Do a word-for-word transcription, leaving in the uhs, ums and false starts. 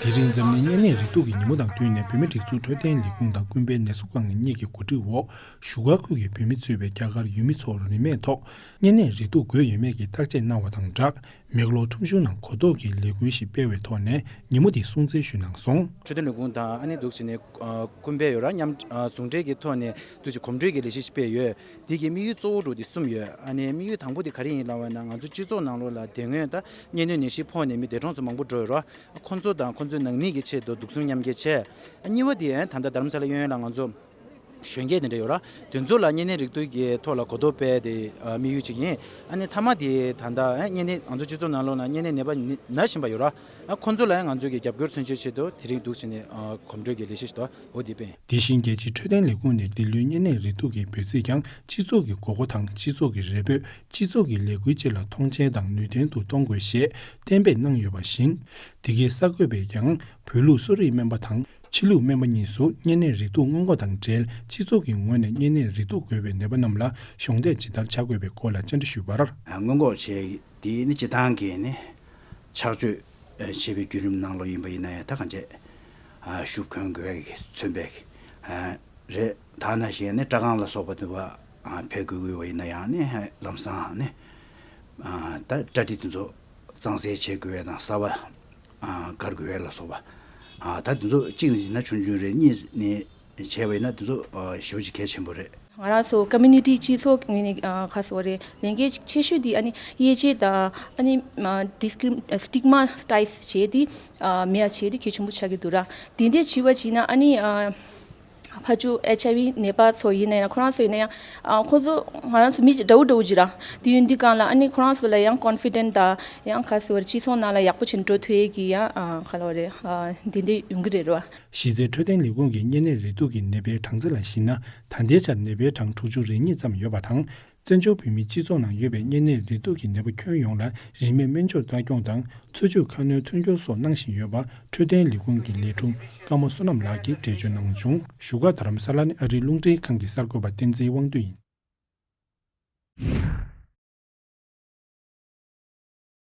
དེ་རིང་འཛམ་གླིང་གཉན་ནད་རེག་དུག་གི་ཉིན་མོ་དང་བསྟུན་ནས། བོད་མིའི་སྒྲིག་འཛུགས་འཕྲོད་བསྟེན་ལས་ཁུངས་དང་ཀུན་ཕན་ནད་གསོ་ཁང་གཉིས་ཀྱི་གོ་སྒྲིག་འོག་བཞུགས་སྒར་ཁུལ་གྱི་བོད་མི་གཙོས་པའི་རྒྱ་གར་ཡུལ་མི་ཚོར་རིན་མེད་ཐོག་གཉན་ནད་རེག་དུག་འགོས་ཡོད་མེད་ཀྱི་བརྟག་དཔྱད་གནང་བ་དང་སྦྲགས། མེག་ལོར་ཁྲོམ་གཞུང་ནང་གོ་རྟོགས་ཀྱི་ལས་འགུལ་ཞིག་སྤེལ་བའི་ཐོག་ནས་ཉིན་མོ་འདི་སྲུང་བརྩི་ཞུས་གནང་སོང་། འཕྲོད་བསྟེན་ལས་ཁུངས་དང་ཨ་ནེ་འདུག་བྱས་ནས་ཨ་ཀུན་ཕན་ཡོད་ར་མཉམ་ཨ་ཟུང་འབྲེལ་གྱི་ཐོག་ནས་འདུག་བྱས་གོམ་བགྲོད་ཀྱི་ལས་གཞི་ཞིག་སྤེལ་ཡོད། འདི་གི་དམིགས་ཡུལ་གཙོ་བོ་འདྲ་བོ་འདི་གསུམ་ཡོད། ཨ་ནེ་དམིགས་ཡུལ་དང་པོ་འདི་ག་རེ་ཡིན་ལབ་པ་ན། ང་ཚོ་སྤྱི་ཚོགས་ནང་ལོགས་ལ་དེ་སྔོན་ད་གཉན་གནོད་ནད་གཞི་ཕོག་ནས་མི་འདས་གྲོངས་སུ་མང་པོ་འགྲོ་ཡོད་ར། ཁོང་ཚོ་དང་ཁོང་ཚོའི་ནང་མི་གི་ཆེད་དུ་སྡུག་སྲན་མཉམ་སྐྱེལ་བྱས། ཨ་གཉིས་པ་འདི་ཨ་ད་ལྟ་རྡ་རམ་ས་ལ་གཡས་གཡོན་ལ་ང་ཚོ་གཞོན་སྐྱེས་དེ་འདྲ་ཡོད་ར། དེ་ཚོ་ལ་གཉན་ནད་རེག་དུག་གི་ཐོག་ལ་གོ་རྟོགས་སྤེལ་ཏེ་ཨ་དམིགས་ཡུལ་གཅིག་ཡིན། ཨ་ནི་མཐའ་མ་དེ་ད་ལྟ་ཨ་གཉན་ནད་ང་ཚོ་སྤྱི་ཚོགས་ནང་ལོགས་ན་གཉན་ནད་ནད་པ་ནི་ན་བཞིན་པ་ཡོད་ར། ཨ་ཁོང་ཚོ་ལ་ཡང་ང་ཚོ་གི་རྒྱབ་སྐྱོར་མཚོན་ཆེད་ཆེད་དུ་དེ་རིང་འདུག་བྱས་ནས་ཨ་གོམ་བགྲོད་ཀྱི་ལས་གཞི་ཞིག་འདུག་འོ་དེ་སྤེལ། དེ་བཞིན་རྒྱལ་སྤྱིའི་འཕྲོད་བསྟེན་ལས་ཁུངས་ནས་འདི་ལོའི་གཉན་ནད་རེག་དུག་གི་འབོད་ཚིག་ཀྱང་སྤྱི་ཚོགས་ཀྱི་དགོས་མཁོ་དང་སྤྱི་ཚོགས་ཀྱི་རེ་འབོད། སྤྱི་ཚོགས་ཀྱི་ལས་འགུལ་བཅས་ལ་མཐོང་ཆེན་དང་ནུས་ལྡན་དུ་གཏོང་དགོས་ཞེས་གཏན་འབེབས་གནང་ཡོད་པ་བཞིན། འདི་གའི་གསར་འགོད་པས་ཀྱང་བོད་ལུགས་གསོ་རིག་སྨན་པ་དང་ཕྱི་ལུགས་སྨན་པ་གཉིས་སུ་གཉན་ནད་རེག་དུག་སྔོན་འགོག་དང་འབྲེལ་སྤྱི་ཚོགས་ཀྱི་ངོས་ནས་གཉན་ནད་རེག་དུག་འགོས་པའི་ནད་པ་རྣམས་ལ་གཞོགས་འདེགས་ཇི་ལྟར་བྱ་དགོས་པའི་སྐོར་ལ་བཅར་འདྲི་ཞུས་པར། སྔོན་འགོག་བྱེད་དེ་ནི་སྤྱི་བཏང་གི་ནི་ཆགས་སྤྱོད་བྱེད་པའི་བརྒྱུད་རིམ་ནང་ལོགས་ཡིན་པ་ཡིན་ན་ཡང་ད་གང་བྱས་ཤུགས་གོན་དགོས་ཀྱི་མཚོན་པས་རེད། ད་ནང་བཞིན་ནི་སྐྲ་རྐང་ལ་སོགས་པ་དེ་བ་ཕེབས་དགོས་དགོས་པ་ཡིན་ན་ཡང་ནི་ལམ་སང་ནི་ད་སྐྲ་དྲི་དེ་ཚོ་གཙང་སེལ་བྱེད་དགོས་ཡས་དང་གསར་པ་ཨ་བཀར་དགོས་ཡས་ལ་སོགས་པ། ཨ་ད་དེ་ཚོ་གཅིག་ནས་བྱས་ན་ཆུང་ཆུང་རེད། གཉིས་ནས་བྱས་པ་ཡིན་ན་དེ་ཚོ་ཨ་ཞེ་པོ་ཅིག་གལ་ཆེན་པོ་རེད། ང་རང་ཚོ་ཀོ་མུ་ནི་ཊི་སྤྱི་ཚོགས་ངོས་ནས་ཨ་ག་ཟེར་བ་རེད། ལས་འགན་ཆེ་ཤོས་དེ་ཨ་ནི་དབྱེ་འབྱེད་དང་ཨ་ནི་ཨ་ཌི་སི་ཀི་རི་མི་ནེ་ཊི། སི་ཊིག་མ་ཊའིཛ་བྱས་དེ་ཨ་མེད་པ་བྱས་དེ་གལ་ཆེན་པོ་ཆགས་ཀྱི་འདུག་ར། དེ་འདྲ་བྱས་པ་བྱས་ན་ཨ་ནི་ཨ། ཕར་ཕྱོགས་ཨེཆ་ཨའི་ཝི་ནད་པ་ཚོ་ཡིན་ན་ཡང་ཁོ་རང་ཚོ་ཡིན་ན་ཡང་ཨ་ཁོ་ཚོ་ང་རང་ཚོ་མི་འདྲ་བོ་འདྲ་བོ་ཅིག་ར། དེ་ཡིན་དུས་སྒང་ལ་ཨ་ནི་ཁོ་རང་ཚོ་ལ་ཡང་ཀོན་ཕི་ཌེན་ཊི་དང་ཡང་ག་ཟེར་བ་རེད། སྤྱི་ཚོགས་ནང་ལ་ཡག་པོ་བྱས་ནས་འགྲོ་ཐུབ་ཡས་ཀྱི་ཡང་ཨ་ག་ལབ་རེད། ཨ་འདི་འདྲ་ཡོང་གི་རེད་ར། གཞི་རྩའི་འཕྲོད་བསྟེན་ལས་ཁུངས་ཀྱིས་གཉན་ནད་རེག་དུག་གི་ནད་པའི་གྲངས་ཚད་ལ་གཞིགས་ན། ད་ལྟའི་ཆར་ནད་པའི་གྲངས་དྲུག་ཅུ་རེ་གཉིས་ཙམ་ཡོད་པ་དང་། བཙན་བྱོལ་བོད་མིའི་སྤྱི་ཚོགས་ནང་ཡོད་པའི་གཉན་ནད་རེག་དུག་གི་ནད་པ་ཁྱོན་ཡོངས་ལ་རིན་མེད་སྨན་བཅོས་ལྟ་སྐྱོང་དང་། འཚོ་བཅུད་ཁ་སྣོན་མཐུན་སྦྱོར་སོགས་གནང་བཞིན་ཡོད་པ་འཕྲོད་བསྟེན་ལས་ཁུངས་ཀྱི་ལས་དྲུང་ཀརྨ་བསོད་ནམས་ལགས་ཀྱིས་འགྲེལ་བརྗོད་གནང་བྱུང་། བཞུགས་སྒར་རྡ་རམ་ས་ལ་ནས་ཨ་རིའི་རླུང་འཕྲིན་ཁང་གི་གསར་འགོད་པ་བསྟན་འཛིན་དབང་འདུས་ཡིན།